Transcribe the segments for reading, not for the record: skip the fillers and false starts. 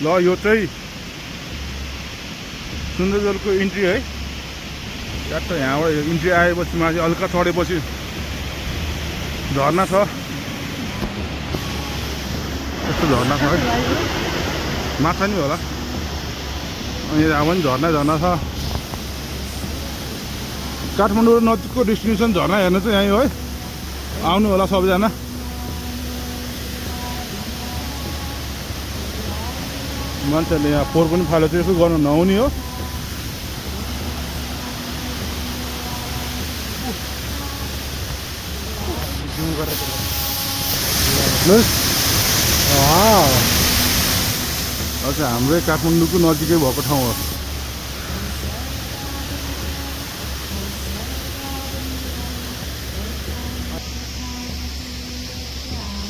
ल यो चाहिँ सुन्दरजलको इन्ट्री है। याद त यहाँबाट इन्ट्री आएपछि माथि हल्का चढेपछि झर्ना छ। यस्तो झर्ना छ है, माछा नि होला। अनि यहाँ पनि झर्ना छ। काठमाडौँ नजिकको डेस्टिनेसन झर्ना हेर्न चाहिँ यहीँ हो है, आउनु होला सबैजना। मान्छेले यहाँ फोहोर पनि फाल्यो, त्यसो गर्न नहुने हो। अच्छा, हाम्रै काठमाडौँको नजिकै भएको ठाउँ हो।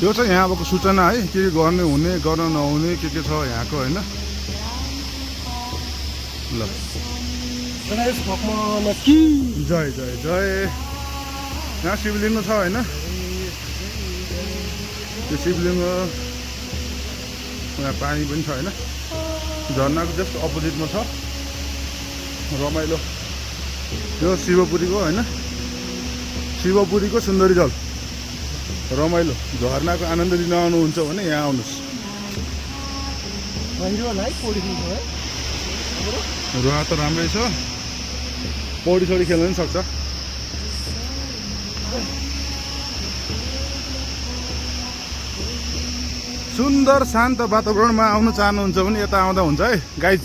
यो चाहिँ यहाँ अबको सूचना है, के गर्ने हुने गर्न नहुने के छ यहाँको होइन। ल जय जय जय। यहाँ शिवलिङ्ग छ होइन, त्यो शिवलिङ्ग यहाँ पानी पनि छ होइन। झर्नाको जस्ट अपोजिटमा छ, रमाइलो। यो शिवपुरीको होइन, शिवपुरीको सुन्दरी जल रमाइलो। झर्नाको आनन्द लिन आउनुहुन्छ भने यहाँ आउनुहोस्। रुवा त राम्रै छ, पौडी सौडी खेल्न पनि सक्छ। सुन्दर शान्त वातावरणमा आउन चाहनुहुन्छ भने यता आउँदा हुन्छ है गाइज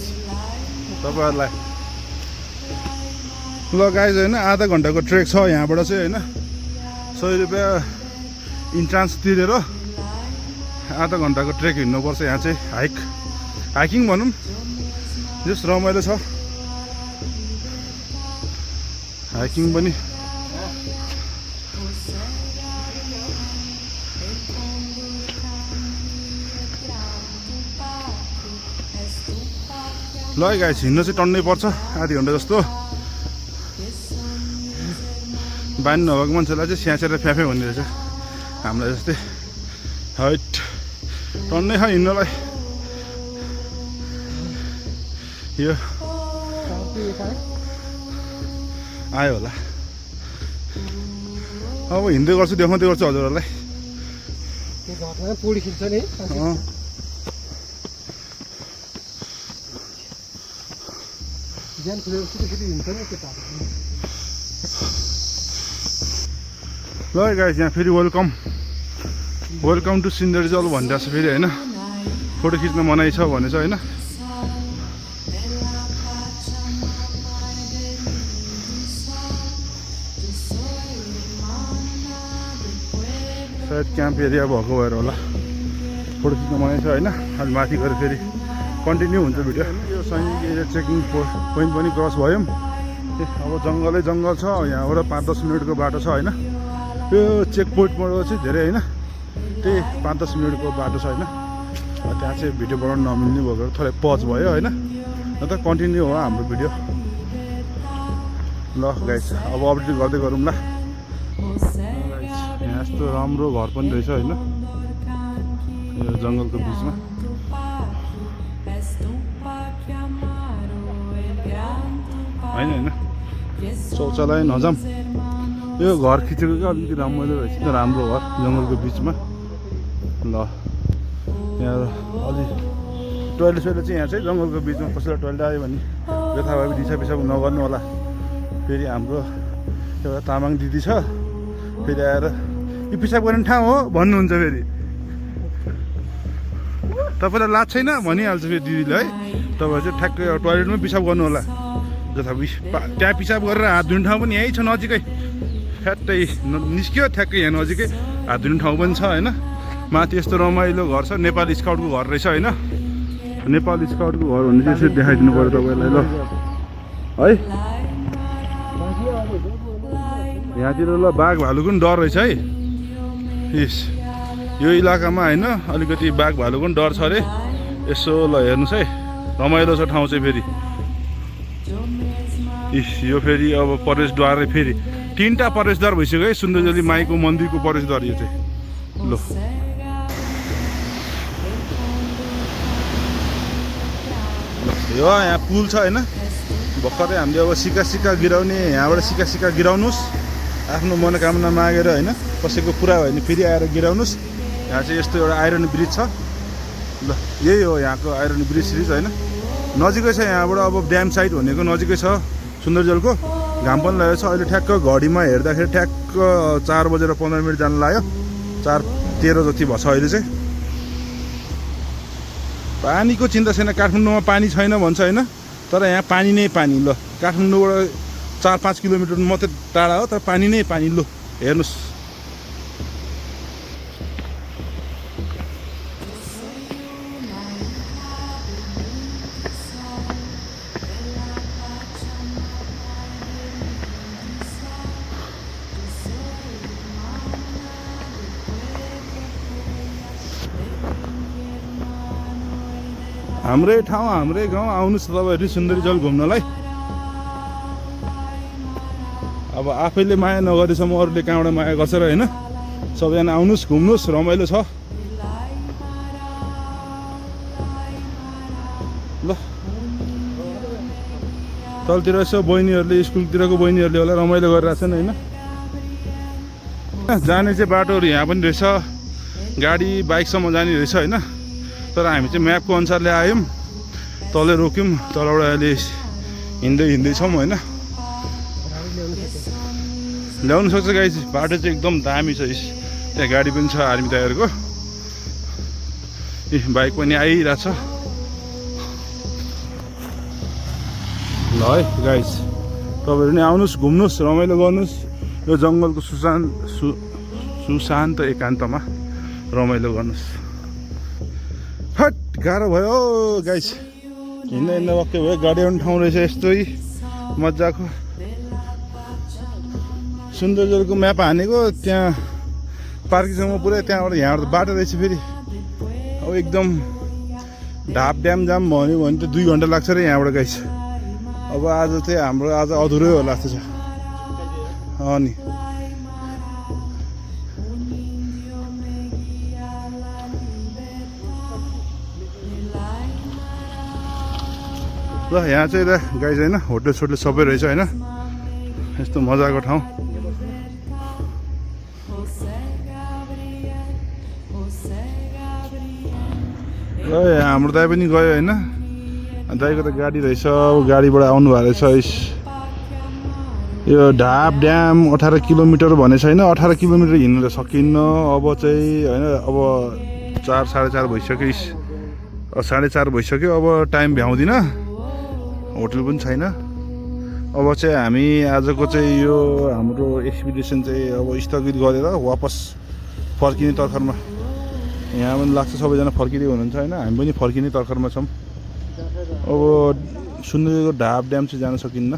तपाईँहरूलाई। ल गाइज होइन, आधा घन्टाको ट्रेक छ यहाँबाट चाहिँ होइन। 100 रुपियाँ इन्ट्रान्स तिरेर आधा घन्टाको ट्रेक हिँड्नुपर्छ। यहाँ चाहिँ हाइकिङ भनौँ, जस रमाइलो छ हाइकिङ पनि। ल गाइस, हिँड्न चाहिँ टन्नै पर्छ, आधी घन्टा जस्तो। बानी नभएको मान्छेलाई चाहिँ स्यासेर फ्याफे भन्ने रहेछ, हामीलाई जस्तै हाइट टन्नै छ हिँड्नलाई। यो आयो होला, अब हिँड्दै गर्छु, देखाउँदै गर्छु हजुरहरूलाई। पौडी खेल्छ नि ल गाइस, यहाँ फेरि वेलकम टु सुन्दरी जल भनिरहेको छ फेरि होइन। फोटो खिच्न मनाइ छ भनेछ होइन। सायद क्याम्प एरिया भएको भएर होला फोटो खिच्न मनाइ छ होइन। अनि माथि गएर फेरि कन्टिन्यू हुन्छ भिडियो। यो सैनिक एरिया चेकिङ पोइन्ट पनि क्रस भयौँ। अब जङ्गलै जङ्गल छ, यहाँबाट 5-10 मिनटको बाटो छ होइन। यो चेक पोइन्टबाट चाहिँ धेरै होइन, त्यही 5-10 मिनटको बाटो छ होइन। त्यहाँ चाहिँ भिडियो बनाउनु नमिल्ने भएको थोरै पज भयो होइन, न त कन्टिन्यू हो हाम्रो भिडियो। ल गाइस, अब अपडेट गर्दै गरौँ ल। यहाँ यस्तो राम्रो घर पनि रहेछ होइन, यो जङ्गलको बिचमा। होइन होइन, शौचालय नजाम। यो घर खिचेको क्या अलिकति रमाइलो रहेछ, राम्रो घर जङ्गलको बिचमा। ल यहाँ अलि टोइलेट चाहिँ यहाँ चाहिँ जङ्गलको बिचमा कसैलाई टोइलेट आयो भने यथाभावी दिसा पिसाब नगर्नु होला। फेरि हाम्रो एउटा तामाङ दिदी छ, फेरि आएर यो पिसाब गर्ने ठाउँ हो भन्नुहुन्छ। फेरि तपाईँलाई लाज छैन भनिहाल्छ फेरि दिदीले है। तपाईँ चाहिँ ठ्याक्कै टोइलेटमै पिसाब गर्नु होला। जथाभावी त्यहाँ पिसाब गरेर हात धुने ठाउँ पनि यहीँ छ, नजिकै ठ्याट्टै निस्क्यो, ठ्याक्कै यहाँ नजिकै हात धुने ठाउँ पनि छ होइन। माथि यस्तो रमाइलो घर छ, नेपाल स्काउटको घर रहेछ होइन। नेपाल स्काउटको घर भने चाहिँ यसरी देखाइदिनु पऱ्यो तपाईँलाई ल है। यहाँतिर ल बाघ भालुको पनि डर रहेछ है। यस यो इलाकामा होइन अलिकति बाघ भालुको पनि डर छ अरे। यसो ल हेर्नुहोस् है, रमाइलो छ ठाउँ चाहिँ फेरि। इस यो फेरि अब प्रवेशद्वार फेरि 3टा प्रवेशद्वार भइसक्यो है, सुन्दरजली माईको मन्दिरको प्रवेशद्वार यो चाहिँ। ल यो यहाँ पुल छ होइन भर्खरै हामीले अब सिक्का गिराउने यहाँबाट सिक्का गिराउनुहोस् आफ्नो मनोकामना मागेर होइन कसैको पुरा भयो भने फेरि आएर गिराउनुहोस् यहाँ चाहिँ यस्तो एउटा आइरन ब्रिज छ ल यही हो यहाँको आइरन ब्रिज सिरिज होइन नजिकै छ यहाँबाट अब ड्याम साइड भनेको नजिकै छ सुन्दरजलको घाम पनि लागेको छ अहिले ठ्याक्क घडीमा हेर्दाखेरि ठ्याक्क 4:15 जान लाग्यो 4:13 जति भएछ अहिले चाहिँ पानीको चिन्ता छैन काठमाडौँमा पानी छैन भन्छ होइन तर यहाँ पानी नै पानी ल काठमाडौँबाट 4-5 किलोमिटर मात्रै टाढा हो तर पानी नै पानी ल हेर्नुहोस् हाम्रै ठाउँ हाम्रै गाउँ आउनुहोस् तपाईँहरू सुन्दरीजल घुम्नलाई अब आफैले माया नगरेसम्म अरूले कहाँबाट माया गर्छ र होइन सबैजना आउनुहोस् घुम्नुहोस् रमाइलो छ ल तलतिर यसो बहिनीहरूले स्कुलतिरको बहिनीहरूले होला रमाइलो गरिरहेको छन् होइन जाने चाहिँ बाटोहरू यहाँ पनि रहेछ गाडी बाइकसम्म जाने रहेछ होइन तर हामी चाहिँ म्यापको अनुसारले आयौँ तलै रोक्यौँ तलबाट अहिले हिँड्दैछौँ होइन ल्याउनु सक्छ गाडी चाहिँ बाटो चाहिँ एकदम दामी छ त्यहाँ गाडी पनि छ आर्मी टायरको बाइक पनि आइरहेछ ल है गाइस तपाईँहरू नि आउनुहोस् घुम्नुहोस् रमाइलो गर्नुहोस् यो जङ्गलको सुशान्त एकान्तमा रमाइलो गर्नुहोस् हट गाह्रो भयो गाइस हिँड्दा वाक्कै भयो गाडी आउने ठाउँ रहेछ यस्तै मजाको सुन्दरजलको म्याप हानेको त्यहाँ पार्किङसम्म पुरै त्यहाँबाट यहाँबाट बाटो रहेछ फेरि अब एकदम ढाप ड्याम जाम भन्यो भने त 2 घन्टा लाग्छ र यहाँबाट गाइस अब आज चाहिँ हाम्रो आज अधुरै होला जस्तो छ अनि ल यहाँ चाहिँ गाइस होइन होटल सोटल सबै रहेछ होइन यस्तो मजाको ठाउँ ल यहाँ हाम्रो दाइ पनि गयो होइन दाइको त गाडी रहेछ गाडीबाट आउनु भएको रहेछ यो ढाप ड्याम 18 किलोमिटर भने छैन 18 किलोमिटर हिँड्नु त सकिन्न अब चाहिँ होइन अब 4-4:30 भइसक्यो 4:30 भइसक्यो अब टाइम भ्याउँदिनँ होटल पनि छैन अब चाहिँ हामी आजको चाहिँ यो हाम्रो एक्सपिडिसन चाहिँ अब स्थगित गरेर वापस फर्किने तर्खरमा यहाँ पनि लाग्छ सबैजना फर्किँदै हुनुहुन्छ होइन हामी पनि फर्किने तर्खरमा छौँ अब सुन्दरीको ढाप ड्याम चाहिँ जान सकिन्न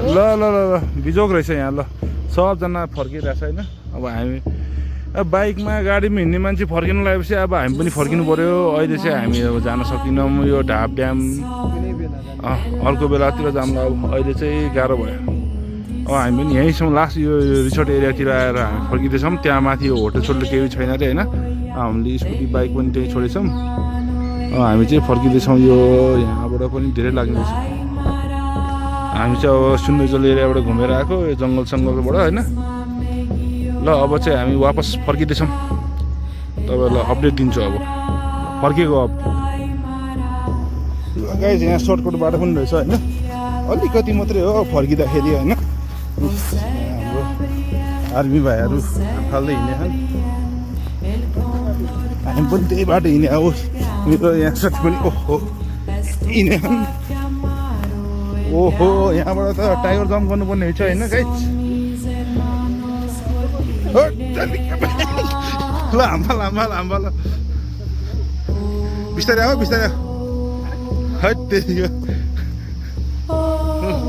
ल ल ल ल बिजोक रहेछ यहाँ ल सबजना फर्किरहेछ होइन अब हामी अब बाइकमा गाडीमा हिँड्ने मान्छे फर्किनु लागेपछि अब हामी पनि फर्किनु पऱ्यो अहिले चाहिँ हामी अब जान सकिनौँ यो ढाप ड्याम अर्को बेलातिर जाउँला अब अहिले चाहिँ गाह्रो भयो अब हामी पनि यहीँसम्म लास्ट यो रिसोर्ट एरियातिर आएर हामी फर्किँदैछौँ त्यहाँ माथि यो होटल सोटल केही छैन अरे होइन हामीले स्कुटी बाइक पनि त्यहीँ छोडेछौँ हामी चाहिँ फर्किँदैछौँ यो यहाँबाट पनि धेरै लाग्ने रहेछ हामी चाहिँ अब सुन्दरजल एरियाबाट घुमेर आएको यो जङ्गल सङ्गलबाट होइन ल अब चाहिँ हामी वापस फर्किँदैछौँ तपाईँहरूलाई अपडेट दिन्छु अब फर्केको अब गाइस यहाँ सर्टकट बाटो पनि रहेछ होइन अलिकति मात्रै हो फर्किँदाखेरि होइन हाम्रो आर्मी भाइहरू फाल्दै हिँडेछन् हामी पनि त्यही बाटो हिँडे अब मेरो यहाँ साथी पनि ओहो हिँडेछन् ओहो यहाँबाट त टाइगर जम्प गर्नुपर्ने रहेछ होइन गाइस ल हाम्फा ल बिस्तारै आऊ बिस्तारै हट त्यतिको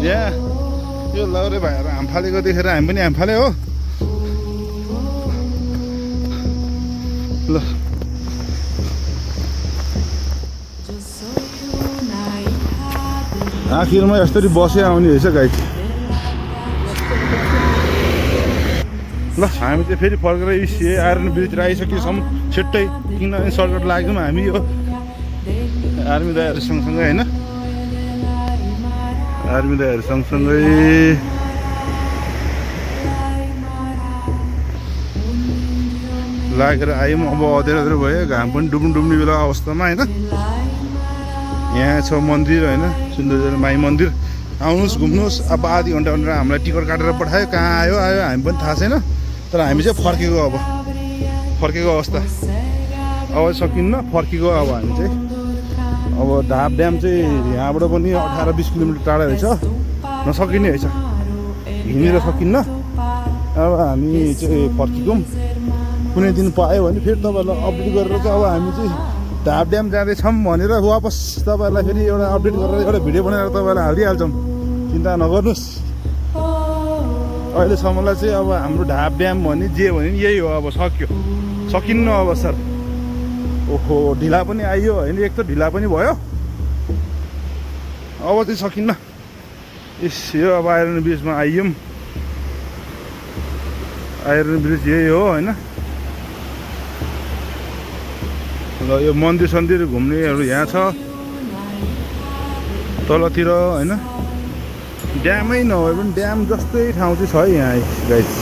यहाँ यो लौरे भाइहरू हामफालेको देखेर हामी पनि हामफाले हो ल आखिरमा यसरी बसे आउने रहेछ गाई ल हामी चाहिँ फेरि फर्केर आइरन ब्रिजतिर आइसकेछौँ छिट्टै किनभने सर्टकट लाग्यौँ हामी यो आर्मी दाइहरू सँगसँगै होइन आर्मी दाइहरू सँगसँगै लागेर आयौँ अब अँध्यारो अँध्यारो भयो घाम पनि डुब्ने बेला अवस्थामा होइन यहाँ छ मन्दिर होइन सुन्दरजल माई मन्दिर आउनुहोस् घुम्नुहोस् अब आधी घन्टा भनेर हामीलाई टिकट काटेर पठायो कहाँ आयो हामी पनि थाहा छैन तर हामी चाहिँ फर्केको अवस्था अब सकिन्न फर्केको अब हामी चाहिँ अब ढाब ड्याम चाहिँ यहाँबाट पनि 18-20 किलोमिटर टाढा रहेछ नसकिने रहेछ हिँडेर सकिन्न अब हामी चाहिँ फर्केको कुनै दिन पायो भने फेरि तपाईँहरूलाई अपडेट गरेर चाहिँ अब हामी चाहिँ ढाब ड्याम जाँदैछौँ भनेर वापस तपाईँहरूलाई फेरि एउटा अपडेट गरेर एउटा भिडियो बनाएर तपाईँलाई हालिदिइहाल्छौँ चिन्ता नगर्नुहोस् अहिलेसम्मलाई चाहिँ अब हाम्रो ढाब ड्याम भने जे भने यही हो अब सकिन्न अब सर ओहो ढिला पनि आइयो होइन एक त ढिला पनि भयो अब चाहिँ सकिन्न यो अब आइरन ब्रिजमा आइयौँ आइरन ब्रिज यही हो होइन ल यो मन्दिर सन्दिर घुम्नेहरू यहाँ छ तलतिर होइन ड्यामै नभए पनि ड्याम जस्तै ठाउँ चाहिँ छ यहाँ गाइस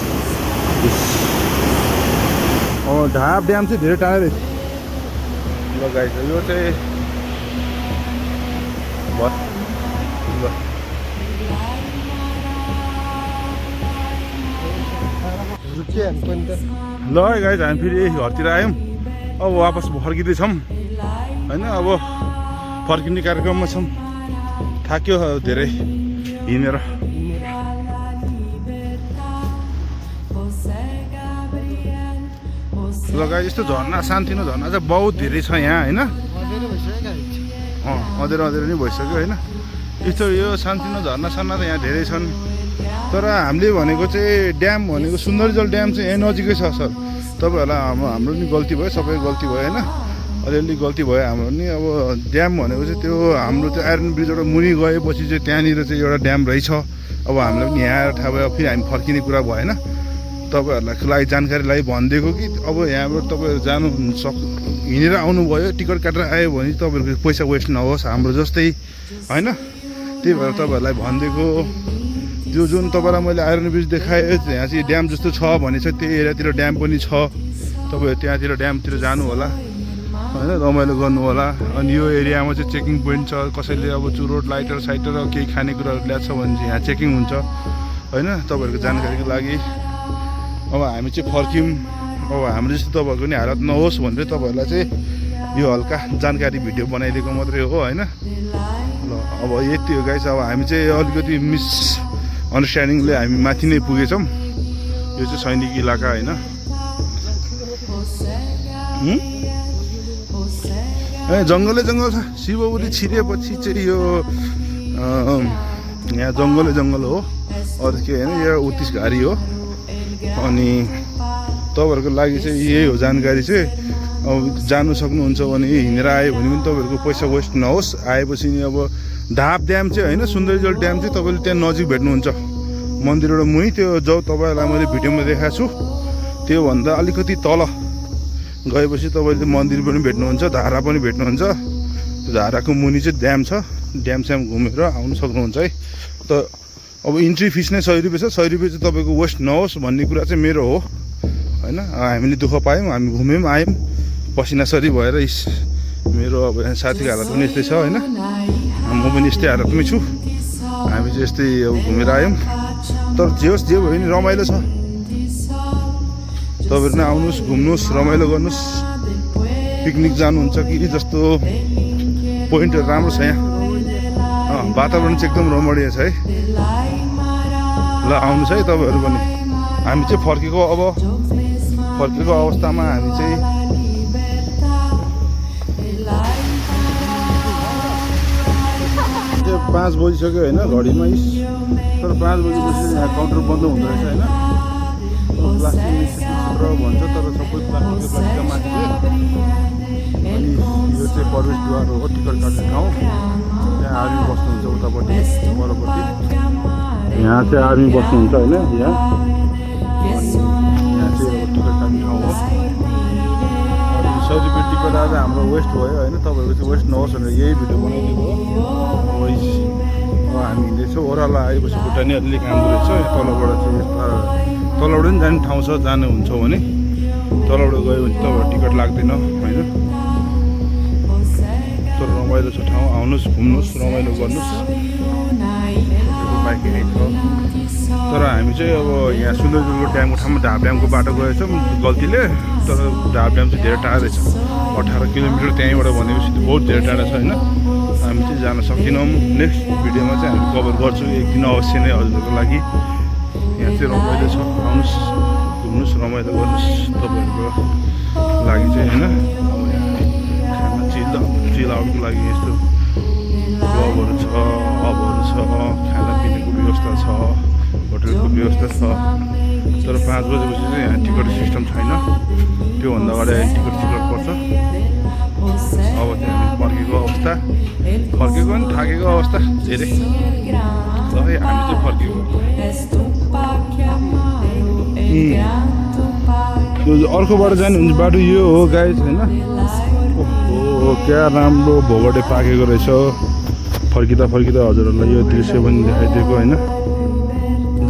ढाब ड्याम चाहिँ धेरै टाढै रहेछ ल गाइस यो चाहिँ ल गाइस हामी फेरि घरतिर आयौँ अब वापस फर्किँदैछौँ होइन अब फर्किने कार्यक्रममा छौँ थाक्यो धेरै हिँडेर लगाए यस्तो झर्ना सानोतिनो झर्ना चाहिँ बहुत धेरै छ यहाँ होइन अँधेरो नै भइसक्यो होइन यस्तो यो सानोतिनो झर्ना सन्ना त यहाँ धेरै छन् तर हामीले भनेको चाहिँ ड्याम भनेको सुन्दरजल ड्याम चाहिँ यहाँ नजिकै छ सर तपाईँहरूलाई हाम्रो नि गल्ती भयो सबै गल्ती भयो होइन अलिअलि गल्ती भयो हाम्रो नि अब ड्याम भनेको चाहिँ त्यो हाम्रो त्यो आइरन ब्रिजबाट मुनि गएपछि चाहिँ त्यहाँनिर चाहिँ एउटा ड्याम रहेछ अब हामीलाई पनि यहाँ थाहा भयो फेरि हामी फर्किने कुरा भएन तपाईँहरूलाई लागि जानकारी लागि भनिदिएको कि अब यहाँबाट तपाईँहरू जानु हिँडेर आउनुभयो टिकट काटेर आयो भने तपाईँहरूको पैसा वेस्ट नहोस् हाम्रो जस्तै होइन त्यही भएर तपाईँहरूलाई भनिदिएको त्यो जुन तपाईँलाई मैले आइरन ब्रिज देखाएँ यहाँ चाहिँ ड्याम जस्तो छ भने चाहिँ त्यो एरियातिर ड्याम पनि छ तपाईँहरू त्यहाँतिर ड्यामतिर जानु होला होइन रमाइलो गर्नु होला अनि यो एरियामा चाहिँ चेकिङ पोइन्ट छ कसैले अब चुरोट लाइटर साइटर केही खानेकुराहरू ल्याएको छ भने चाहिँ यहाँ चेकिङ हुन्छ होइन तपाईँहरूको जानकारीको लागि अब हामी चाहिँ फर्क्यौँ अब हाम्रो जस्तो तपाईँहरूको नि हालत नहोस् भनेर तपाईँहरूलाई चाहिँ यो हल्का जानकारी भिडियो बनाइदिएको मात्रै हो होइन ल अब यति हो गाइस अब हामी चाहिँ अलिकति अन्डरस्ट्यान्डिङले हामी माथि नै पुगेछौँ यो चाहिँ सैनिक इलाका होइन जङ्गलै जङ्गल छ शिवपुरी छिरेपछि चाहिँ यो यहाँ जङ्गल हो अरू के होइन यो उत्तिस घारी हो अनि तपाईँहरूको लागि चाहिँ यही हो जानकारी चाहिँ अब जानु सक्नुहुन्छ भने हिँडेर आयो भने पनि तपाईँहरूको पैसा वेस्ट नहोस् आएपछि नि अब ढाब ड्याम चाहिँ होइन सुन्दरजल ड्याम चाहिँ तपाईँले त्यहाँ नजिक भेट्नुहुन्छ मन्दिरबाट मुनि त्यो जो तपाईँहरूलाई मैले भिडियोमा देखाएको छु त्योभन्दा अलिकति तल गएपछि तपाईँले मन्दिर पनि भेट्नुहुन्छ धारा पनि भेट्नुहुन्छ त्यो धाराको मुनि चाहिँ ड्याम छ ड्याम स्याम घुमेर आउनु सक्नुहुन्छ है त अब इन्ट्री फिस नै 100 रुपियाँ छ 100 रुपियाँ चाहिँ तपाईँको वेस्ट नहोस् भन्ने कुरा चाहिँ मेरो हो होइन हामीले दुःख पायौँ हामी घुम्यौँ आयौँ पसिनासरी भएर मेरो अब यहाँ साथीको हालत पनि यस्तै छ होइन म पनि यस्तै हालतमै छु हामी चाहिँ यस्तै अब घुमेर आयौँ तर जे होस् जे भयो नि रमाइलो छ तपाईँहरू नै आउनुहोस् घुम्नुहोस् रमाइलो गर्नुहोस् पिकनिक जानुहुन्छ कि जस्तो पोइन्टहरू राम्रो छ यहाँ वातावरण चाहिँ एकदम रमणीय छ है ल आउनुहोस् है तपाईँहरू पनि हामी चाहिँ फर्केको अवस्थामा हामी चाहिँ 5 बजिसक्यो होइन घडीमा तर 5 बजेपछि यहाँ काउन्टर बन्द हुँदो रहेछ होइन प्लास्टिक भन्छ तर सबै प्लास्टिक माथि अनि यो चाहिँ प्रवेशद्वार हो टिकट काट्ने ठाउँ त्यहाँ आर्मी बस्नुहुन्छ उतापट्टि परपट्टि यहाँ चाहिँ आर्मी बस्नुहुन्छ होइन यहाँ चाहिँ टिकट काट्ने ठाउँ हो ₹100 टिकट आज हाम्रो वेस्ट भयो होइन, तपाईँहरूको चाहिँ वेस्ट नहोस् भनेर यही भिडियो बनाइदिएको हो। हामी हिँड्दैछौँ, ओह्रालो आएपछि खुट्टा नि अलिअलि कामदो रहेछ। यहाँ तलबाट चाहिँ यस्ता तलबाट पनि जाने ठाउँ छ, जानुहुन्छ भने तलबाट गयो भने तपाईँहरू टिकट लाग्दैन होइन। तर रमाइलो छ ठाउँ, आउनुहोस् घुम्नुहोस् रमाइलो गर्नुहोस्। बाइक यहीँ छ, तर हामी चाहिँ अब यहाँ सुन्दरदुर्ग ड्यामको ठाउँमा ढाब ड्यामको बाटो गएछौँ गल्तीले। तर ढाब ड्याम चाहिँ धेरै टाढा रहेछ, 18 किलोमिटर त्यहीँबाट भनेपछि बहुत धेरै टाढा छ होइन। हामी चाहिँ जान सकेनौँ। नेक्स्ट भिडियोमा चाहिँ हामी कभर गर्छौँ एक दिन अवश्य नै हजुरहरूको लागि। यहाँ चाहिँ रमाइलो छ, आउनुहोस् घुम्नुहोस् रमाइलो गर्नुहोस् तपाईँहरूको लागि चाहिँ होइन। अब यहाँ खाना चिल आउटको लागि यस्तो क्लबहरू छ, हबहरू छ, खानापिनाको व्यवस्था छ, होटलको व्यवस्था छ। तर 5 बजेपछि चाहिँ यहाँ टिकट सिस्टम छैन, त्योभन्दा अगाडि टिकट पर्छ। अब चाहिँ हामी फर्केको अवस्था, फर्केको पनि थाकेको अवस्था धेरै। ल है हामी चाहिँ फर्केको। अर्कोबाट जाने बाटो यो हो गाइस होइन। ओहो क्या राम्रो भोगटे पाकेको रहेछ। फर्किँदा हजुरहरूलाई यो दृश्य पनि देखाइदिएको होइन।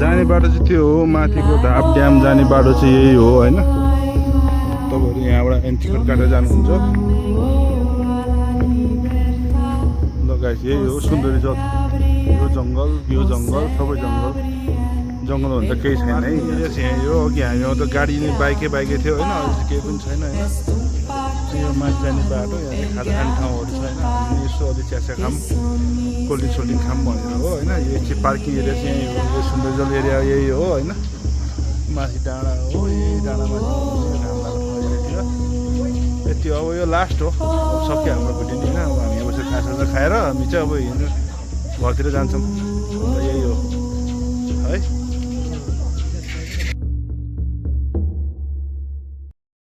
जाने बाटो चाहिँ त्यो हो, माथिको ढाब ड्याम जाने बाटो चाहिँ यही हो होइन। तपाईँहरू यहाँबाट टिकट काटेर जानुहुन्छ। ल गाइस यही हो सुन्दरी जल, यो जङ्गल सबै जङ्गलभन्दा केही छैन है। यही हो कि हामी त गाडी नै बाइकै थियो होइन, अहिले चाहिँ केही पनि छैन होइन। यो माथि जाने बाटो, यहाँ चाहिँ खाजा खाने ठाउँहरू छैन। हामी यसो अलिक चिया खाम, कोल्ड ड्रिङ्क खाम भनेर हो होइन। यो चाहिँ पार्किङ एरिया चाहिँ यही हो, यो सुन्दरजल एरिया यही हो होइन। माथि डाँडा हो, यही डाँडामा यति अब यो लास्ट हो, सक्यो हाम्रो भिडियो नि होइन। अब हामी बसेर खाजा खाएर हामी चाहिँ अब हिँड्नु घरतिर जान्छौँ।